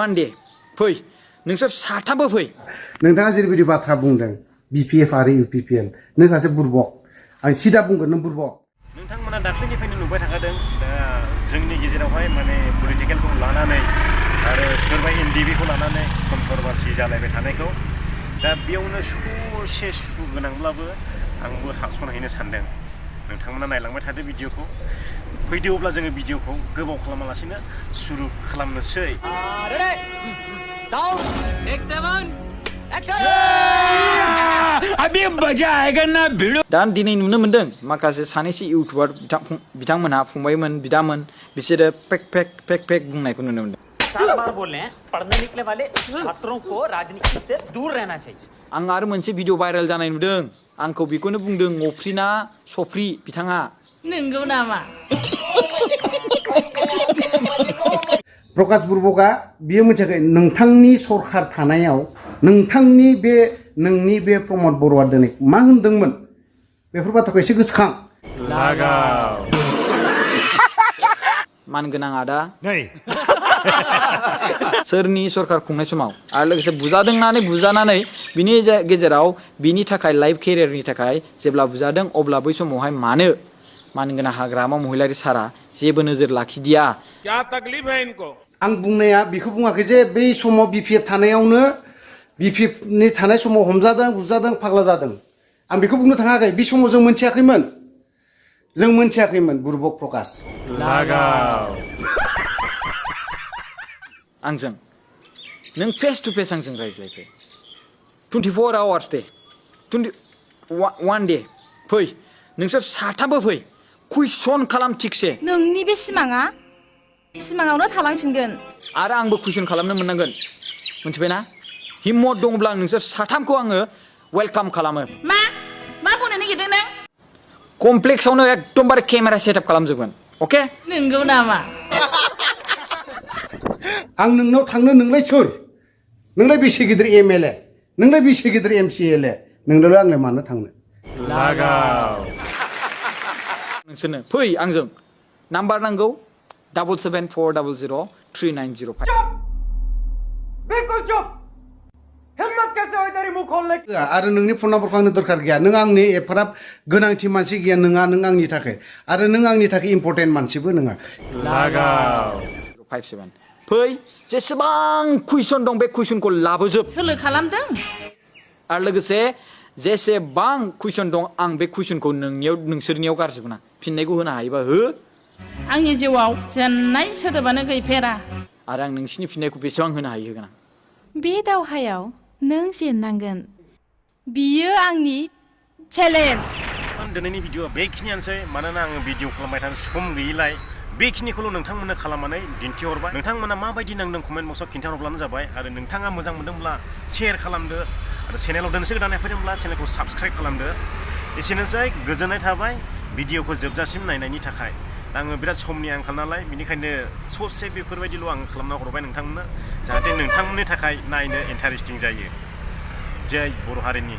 one day फै नोंसोर साथामबो फै नोंथाङा जेरैबायदि बाथ्रा बुंदों BPF आरो UPPL नों सासे बुरबक आं सिदा बुंगोन नों बुरबक नोंथांमोना दाख्लैनिफ्रायनो नुबाय थाखादों दा जोंनि गेजेरावहाय माने पलिटिकेलखौ लानानै आरो सोरबा NDBखौ लानानै कन्ट्रभारसि जालायबाय थानायखौ दा बेयावनो ससे सु गोनांब्लाबो आंबो हाबसनहैनो सानदों नोंथांमोना नायलांबाय थादो भिडिअखौ फैदो अब्ला जोङो भिडिअखौ गोबाव खालामालासिनो सुरु खालामनोसै दा दिनै नुनो मोनदों माखासे सानैसो इउटुबार बिथांमोनहा फंबायमोन बिदामोन बिसोरो फेक बुंनायखौ नुनो मोनदों 50 बार बोल रहे हैं पढ़ने निकले वाले छात्रों को राजनीति से दूर रहना चाहिए आं आरो मोनसे भिडिअ भाइरेल जानाय नुदों आंखौ बेखौनो बुंदों अफ्रिना सफ्रि बिथाङा नंगौ नामा प्रकाश बुरबकआ बियो मोनथियाखै नोंथांनि सरखार थानायाव नोंनि बे प्रमद बर'आ दिनै मा होनदोंमोन बेफोर बाथ्राखौ एसे गोसोखां लागाव मानगोनां आदा सोरनि सरखार खुंनाय समाव आरो लोगोसे बुजानानै बिनि गेजेराव बिनि थाखाय लाइफ केरियारनि थाखाय जेब्ला बुजादों अब्ला बै समावहाय मानो मानगोनां हाग्रामा महिलारि सारा जेबो नोजोर लाखिदिया क्या तकलीफ है इनको आं बुंनाया बेखौ बुङाखै जे बै समाव BPF थानायावनो BPF नि थानाय समाव हमजादों बुजादों फाग्ला जादों आं बेखौ बुंनो थाङाखै बे समाव जों मोनथियाखैमोन बुरबक प्रकाश लागाव आंजों नों फेस टु फेस आंजों रायज्लायफै 24 hours दे 1 day फै नोंसोर साथामबो फै कुइसन खालाम थिकसे नोंनि बे सिमाङावनो थालांफिनगोन आरो आंबो कुइसन खालामनो मोननांगोन मोनथिबायना हिम्मत दंब्ला नोंसोर साथामखौ आङो वेलकाम खालामो मा बुंनो नागिरदों नों कमप्लेक्सआवनो एकदमबारे केमेरा सेटआप खालामजोबगोन अके नंगौ नामा आं नोंनाव थांनो नोंलाय सोर नोंलाय बेसे गिदिर MLA नोंलाय बेसे गिदिर MCLA नोंनावलाय आंलाय मानो थांनो लागाव नोंसोरनो फै आंजों नाम्बार नांगौ 77400390 बिल्कुल चुप हिम्मत कैसे हुई तेरी मुंह खोलने की आरो नोंनि फन नाम्बारखौ आंनो दरखार गैया नों आंनि एफाराब गोनांथि मानसि गैया नों आंनि थाखाय आरो नों आंनि थाखाय इम्पर्टेन्ट मानसिबो नङा लागाव 57 फै जेसेबां कुइसन दं बे कुइसनखौ लाबोजोब सोलो खालामदों आरो लोगोसे जेसेबां कुइसन दं आं बे कुइसनखौ नोंसोरनियाव गारजोबगोन फिननायखौ होनो हायोबा हो आंनि जिउआव जेननाय सोदोबानो गैफेरा आरो आं नोंसिनि फिननायखौ बेसेबां होनो हायो होगोन आं बे दावहायाव नों जेननांगोन बियो आंनि चेलेन्ज दिनैनि भिडिअआ बेखिनियानोसै मानोना आङो भिडिअ खालामबाय थानो सम गैयिलाय बेखिनिखौल' नोंथांमोननो खालामनानै दिन्थिहरबाय नोंथांमोना माबायदि नांदों कमेन्ट बक्सआव खिन्थाहरब्लानो जाबाय आरो नोंथाङा मोजां मोनदोंब्ला शेयार खालामदो आरो चेनेलाव दोनसे गोदान फैदोंब्ला चेनेलखौ साबस्क्राइब खालामदो एसेनोसै गोजोननाय थाबाय भिडिअखौ जोबजासिम नायनायनि थाखाय आङो बिराद समनि आंखाल नालाय बेनिखायनो ससे बेफोरबायदिल' आङो खालामना हरबाय नोंथांमोननो जाहाथे नोंथांमोननि थाखाय नायनो इन्टारेस्टिं जायो जय बर' हारिनि